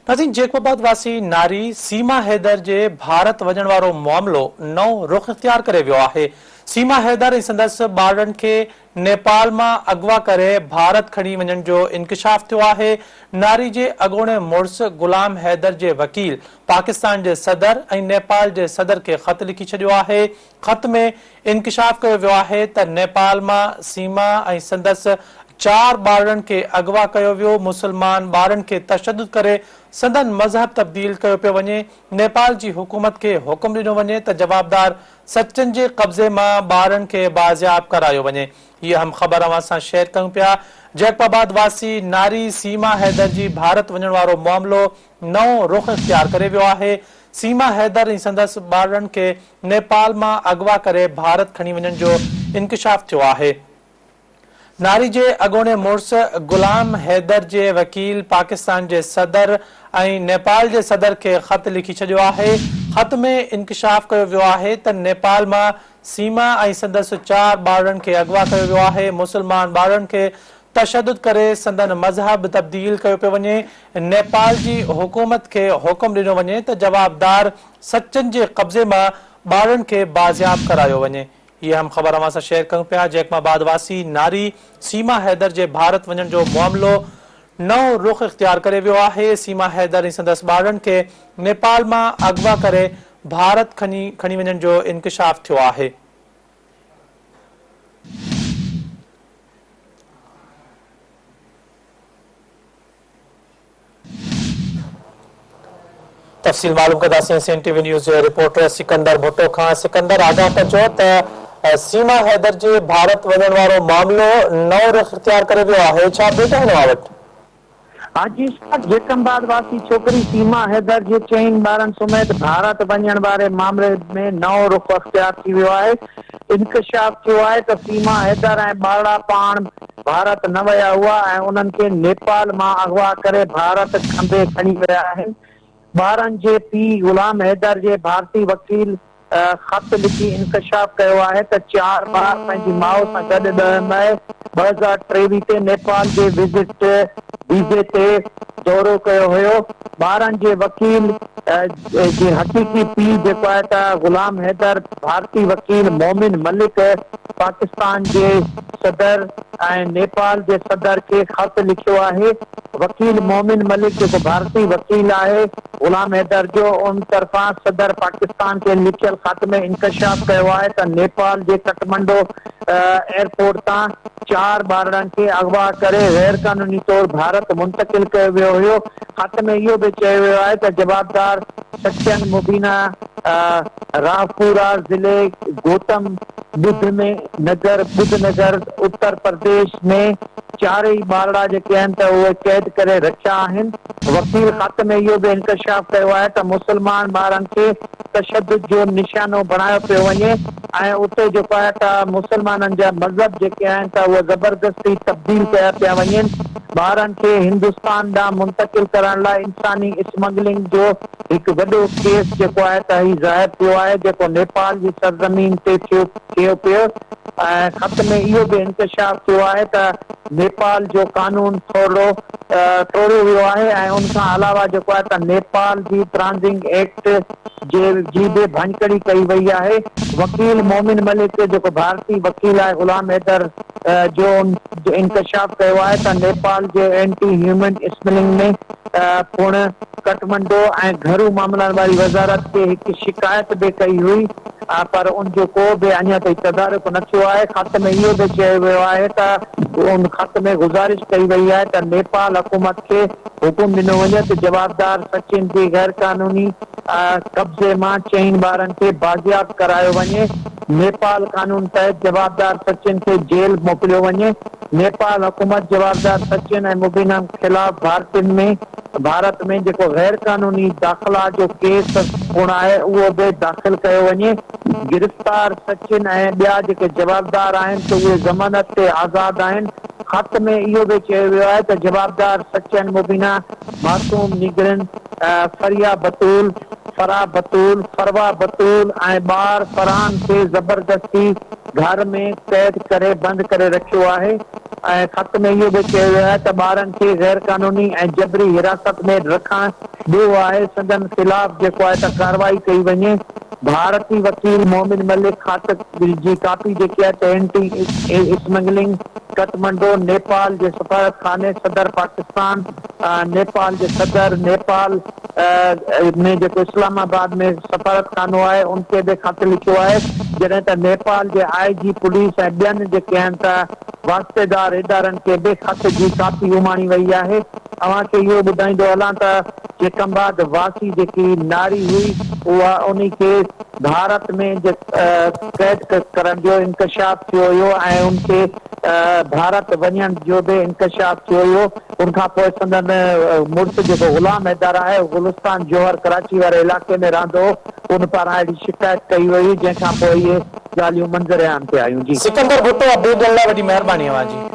ناظرين جيڪب آباد واسي ناري سيما حيدر جي ڀارت وڃڻ وارو معاملو نئون رخ اختيار ڪري ويو آهي. سيما حيدر ۽ سندس ٻارڙن کي نيپال مان اغوا ڪري ڀارت کڻي وڃڻ جو انڪشاف ٿيو آهي. ناري جي اڳوڻي مڙس غلام حيدر جي وڪيل پاڪستان جي صدر ۽ نيپال جي صدر کي خط لکي ڇڏيو آهي. خط ۾ انڪشاف ڪيو ويو آهي ته نيپال مان سيما ۽ سندس چار ٻارڙن کي اغوا ڪيو ويو، مسلمان ٻارن کي تشدد ڪري سندن مذهب تبديل ڪيو پيو وڃي، نيپال جي حڪومت کي حڪم ڏنو وڃي ته جوابدار سچن جي قبضي مان ٻارن کي بازياب ڪرايو وڃي. هي اهم خبر اوهان سان شيئر ڪيون پيا، جيڪب آباد واسي ناري سيما حيدر جي ڀارت وڃڻ وارو معاملو نئون رخ اختيار ڪري ويو آهي، سيما حيدر ۽ سندس ٻارڙن کي نيپال مان اغوا ڪري ڀارت کڻي وڃڻ جو انڪشاف ٿيو آهي. ناري جي اڳوڻي مڙس غلام حيدر جي وڪيل پاڪستان جي صدر ۽ نيپال جي صدر کي خط لکي ڇڏيو آهي. خط ۾ انڪشاف ڪيو ويو آهي ته نيپال مان سيما ۽ سندس چار ٻارڙن کي اغوا ڪيو ويو آهي، مسلمان ٻارڙن کي تشدد ڪري سندن مذهب تبديل ڪيو پيو وڃي، نيپال جي حڪومت کي حڪم ڏنو وڃي ته جوابدار سچن جي قبضي مان ٻارڙن کي بازياب ڪرايو وڃي. هي اهم خبر اوهان سان شيئر ڪيون پيا، جيڪب آباد واسي ناري سيما حيدر جي ڀارت وڃڻ جو معاملو نئون رخ اختيار ڪري ويو آهي، سيما حيدر ۽ سندس ٻارڙن کي نيپال مان اغوا ڪري ڀارت کڻي وڃڻ جو انڪشاف ٿيو آهي. تفصيل معلوم ڪنداسين سين ٽي وي نيوز جي رپورٽر سڪندر ڀٽو کان سڪندر آگاهه ڪجو ته سيما حيدر جي ڀارت وڃڻ وارو معاملو نئون رخ اختيار ڪري ويو آهي ڇا اپڊيٽ آهن اوهان وٽ؟ حاجي صاحب جيڪب آباد واسي ڇوڪري سيما حيدر جي چئن ٻارن سميت ڀارت وڃڻ واري مامري ۾ نئون رخ اختيار ٿي ويو آهي انڪشاف ٿيو آهي ته سيما حيدر ۽ ٻارڙا پاڻ ڀارت نه ويا هئا ۽ انهن کي نيپال مان اغوا ڪري ڀارت کنڀي کڻي ويا آهن. ٻارن جي پيء غلام حيدر جي ڀارتي وڪيل خط لکي انڪشاف ڪيو آهي ته چار ٻار پنهنجي ماء سان گڏ ڏهه مئي 2023 تي نيپال جي وزٽ ويزي تي دورو ڪيو هيو. ٻارن جي وڪيل جي حقيقي پيء جيڪو آهي ته غلام حيدر ڀارتي وڪيل مومن ملڪ پاڪستان جي صدر ۽ نيپال جي صدر کي خط لکيو آهي. وڪيل مومن ملڪ جيڪو ڀارتي وڪيل آهي غلام حيدر جو ان طرفان صدر پاڪستان کي لکيل خط ۾ انڪشاف ڪيو آهي ته نيپال جي کٽمنڊو ايئرپورٽ تان چار ٻارڙن کي اغوا ڪري غيرقانوني طور ڀارت منتقل ڪيو ويو هيو. خط ۾ اهو به چيو ويو آهي ته جوابدار سچن مبينا راهپورا ضلعي گوتم ٻڌ ۾ نگر ٻڌ نگر اتر پرديش ۾ چارئي ٻارڙا جيڪي آهن ته اهي قيد ڪري رکيا آهن. وڪيل خط ۾ اهو به انڪشاف ڪيو آهي ته مسلمان ٻارن کي تشدد جو نشانو بڻايو پيو وڃي ۽ اتي جيڪو آهي ته مسلمانن جا مذهب جيڪي آهن ته اهي زبردستي تبديل ڪيا پيا وڃن. ٻارن کي هندستان ڏانهن منتقل ڪرڻ لاء انساني اسمگلنگ جو هڪ وڏو ڪيس جيڪو آهي ته هي ظاهر ٿيو آهي جيڪو نيپال جي سرزمين تي ٿيو ٿئي پيو ۽ خط ۾ اهو به انڪشاف ٿيو آهي ته نيپال جو قانون ٿورڙو ٽوڙيو ويو آهي ۽ ان کان علاوه جيڪو آهي ته نيپال جي ترانزنگ ايڪٽ جي جي به ڀڃڪڙي ڪئي وئي آهي وڪيل مومن ملڪ جيڪو ڀارتي وڪيل آهي غلام حيدر جو انڪشاف ڪيو آهي ته نيپال جي اينٽي هيومن اسملنگ ۾ پڻ کٽمنڊو ۽ گهرو معاملن واري وزارت کي هڪ شڪايت به ڪئي هئي پر ان جو ڪو به اڃا تائين تدارڪ نه ٿيو آهي. خط ۾ اهو به چيو ويو آهي ته ان خط ۾ گذارش ڪئي وئي آهي ته نيپال حڪومت کي حڪم ڏنو وڃي ته جوابدار سچن جي غيرقانوني قبضي مان چئن ٻارن کي بازياب ڪرايو وڃي، نيپال قانون تحت جوابدار سچن کي جيل موڪليو وڃي. نيپال حڪومت جوابدار سچن ۽ مبينا خلاف ڀارتين ۾ ڀارت ۾ جيڪو غيرقانوني داخلا جو ڪيس پڻ آهي اهو به داخل ڪيو وڃي، گرفتار سچن ۽ ٻيا جيڪي جوابدار آهن ته اهي ضمانت تي آزاد آهن، خط ۾ اهو به چيو ويو آهي ته جوابدار سچن مبينا معصوم نينگرين فريا بتول، فرح بتول، فروا بتول ۽ ٻار فرحان کي. زبردستي گهر ۾ قيد ڪري بند ڪري رکيو آهي ۽ خط ۾ اهو به چيو ويو آهي ته ٻارن کي غيرقانوني ۽ جبري حراست ۾ رکڻ ڏوهه آهي سندن خلاف جيڪو آهي ته ڪارروائي ڪئي وڃي. ڀارتي وڪيل مومن ملڪ خط جي ڪاپي جيڪي آهي ته اينٽي اسمگلنگ کٽمنڊو، نيپال جي سفارتخاني، صدر پاڪستان، نيپال جي صدر، نيپال ۾ جيڪو اسلام آباد ۾ سفارتخانو آهي ان کي به خط لکيو آهي جڏهن ته نيپال جي آء جي پوليس ۽ ٻين جيڪي آهن ته واسطيدار ادارن کي به خط جي ڪاپي اماڻي وئي آهي اوهان کي اهو ٻڌائيندو هلان ته جيڪب آباد واسي جيڪي ناري هئي اها انهي کي ڀارت ۾ قيد ڪرڻ جو انڪشاف ٿيو هيو ۽ ان کي ڀارت وڃڻ جو به انڪشاف ٿيو هيو ان کان پوء سندن مڙس جيڪو غلام حيدر آهي گلستان جوهر ڪراچي واري علائقي ۾ رهندو هو ان پاران اهڙي شڪايت ڪئي وئي هئي جنهن کان پوء اهي ڳالهيون منظر عام تي آيون جي. سڪندر ڀٽو اپڊيٽ ڏيڻ لاء وڏي مهرباني اوهان جي.